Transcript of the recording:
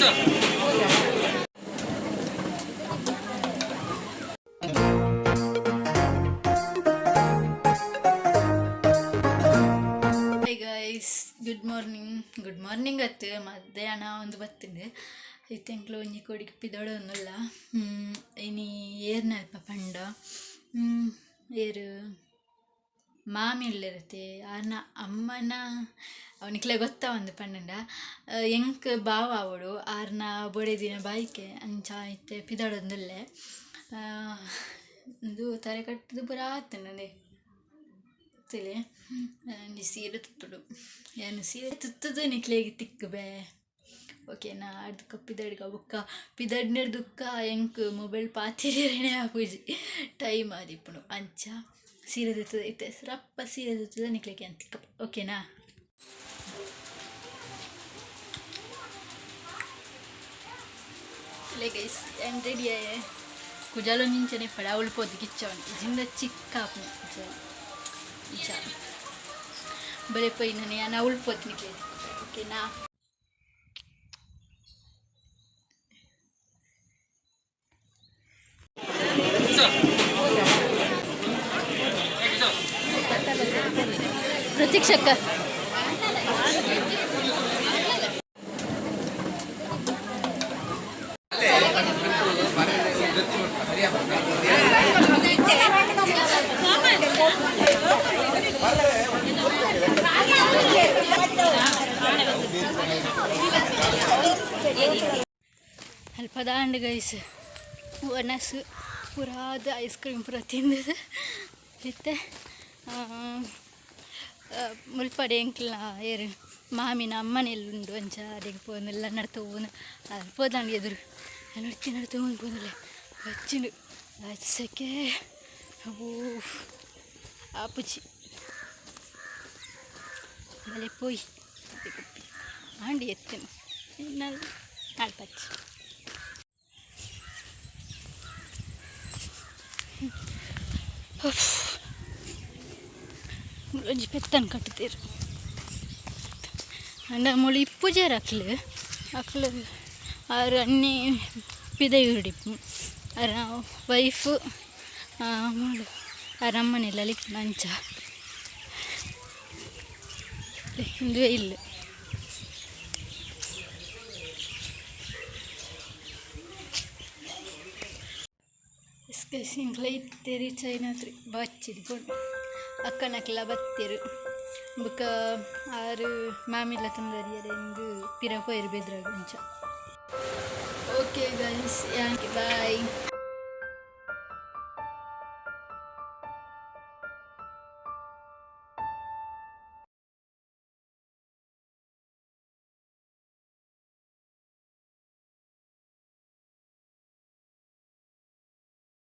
Hi guys, good morning. Good morning ಅತ್ತು, ಮಧ್ಯಾಹ್ನ ಒಂದು ಬತ್ತಿಂಡು. ಇತ್ತೆ ಎಂಕ್ಲು ಒಂಜಿ ಕೊಡಿಗೆ ಪಿದಡೊಂದುಲ್ಲ. ಇನಿ ಏರ್ನಲ್ಪ ಪಂಡ ಏರ್ ಮಾಮಿ ಉಲ್ಲೆರತೆ, ಆರ್ನ ಅಮ್ಮನ ಅವು ಗೊತ್ತಾವಂದು ಪಂಡಂಡ ಎಂಕ್ ಬಾವ ಆವೊಡು, ಆರ್ನ ಬೊಡೆದಿನ ಬಾಯ್ಕೆ. ಅಂಚ ಇತ್ತೆ ಪಿದಡೊಂದುಲ್ಲೆ. ಉಂದು ತರೆ ಕಟ್ಟುದು ಪೂರ ಆತುಂಡು. ತೂಲೆ, ಒಂಜಿ ಸೀರೆ ತುತ್ತುಡು. ಯಾನ್ ಸೀರೆ ತುತ್ತುದು ನಿಕ್ಲೆಗ್ ತಿಕ್ಕುಬೆ, ಓಕೆನಾ? ಅರ್ದ್ ಪಿದಡ್ಗ. ಬೊಕ್ಕ ಪಿದಡ್ನೆರ್ದ್ ಎಂಕ್ ಮೊಬೈಲ್ ಪಾತೆರ್ಯೆರೆನೇ ಆಪುಜಿ, ಟೈಮ್ ಆದಿಪ್ಪುಂಡು. ಅಂಚ ಸೀರೆ ತುತ್ತುದು ಇತ್ತೆ ರಪ್ಪ ಸೀರೆ ತುತ್ತುದು ನಿಕ್ಲೆಗ್ ಯಾನ್ ತಿಕ್ಕುಬೆ, ಓಕೆನಾ? ಲೇ ಗೈಸ್, ಯಾನ್ ರೆಡಿ ಆಯೆ. ಕುಜಲ್ ಒಂಜಿಂಚನೆ ಇಪ್ಪಡ್, ಅವ್ಲು ಪೋದು ಗಿಚ್ಚವೊಂಡು ಇಜಿಂಡ ಚಿಕ್ಕ ಆಪುಂಡು ಕುಜಲ್. ಇಂಚ ಬಲೆ ಪೋಯಿನನೆ ಯಾನ್ ಅವ್ಲು ಪೋದು ನಿಕ್ಲೆಗ್ ತಿಕ್ಕುವೆ, ಓಕೆನಾ? ಪ್ರತೀಕ್ಷಕ್ಕ. ಅಲ್ಪ ದಾಂಡ್ ಗೈಸ್, ಒಣಸ್ ಪೂರಾದ ಐಸ್ ಕ್ರೀಮ್ ಪೂರ ತಿಂದದು ಇತ್ತೆ ಮುಲ್ಪಡೆ ಎಂಕ್ಲ್ನ ಏರ್ ಮಾಮಿನ ಅಮ್ಮನೆಲ್ಲ ಉಂಡು. ಅಂಚ ಅಡೆಗ್ ಪೋಂದುಲ್ಲ, ನಡ್ತೋನು ಪೋದಾಂಡ್ ಎದುರು ನಡ್ತಿ ನಡ್ತೊಂದು ಪೋಂದುಲ್ಲೆ. ಬಚ್ಚಿಂಡು ಸೆಕೆ, ಓ ಆಪುಜಿ. ಬಲೆ ಪೋಯಿ ಆಂಡಿ ಎತ್ತಿನ ನಾಲ್ಪಚ್ಚಿ. ಒಂಜಿ ಪೆತ್ತನ್ ಕಟ್ಟುದೆರ್. ಆಂಡ ಮೂಲು ಇಪ್ಪುಜೆರ್ ಅಕ್ಲ್. ಅಕ್ಲ್ ಆರ್ ಅನ್ನಿ ಪಿದಯೂರುಡು ಇಪ್ಪುನು. ಅರ್ನ ವೈಫ್ ಮೂಲು ಆರ್ ಅಮ್ಮನ ಇಲ್ಲಲ್ ಇಪ್ಪುನು. ಅಂಚ ಉಂದುವೇ ಇಲ್ಲ್. ಎಂಕ್ಲ ಇತ್ತೆ ರೀಚ್ ಆಯಿನಾತ್ರಿ. ಬಚ್ಚಿದ್ ಪೋಂಡು. ಅಕ್ಕನಕ್ಲ ಬತ್ತೆರ್. ಬೊಕ ಆರ್ ಮಾಮಿಲ್ಲ ತುಂದರಿಯರೆ ಇಂದ್ ಪಿರ ಪೋಯೆರ್ ಬೆದ್ರಗ್. ಅಂಚ ಓಕೆ ಗೈಸ್, ಯಾನ್ ಬಾಯ್.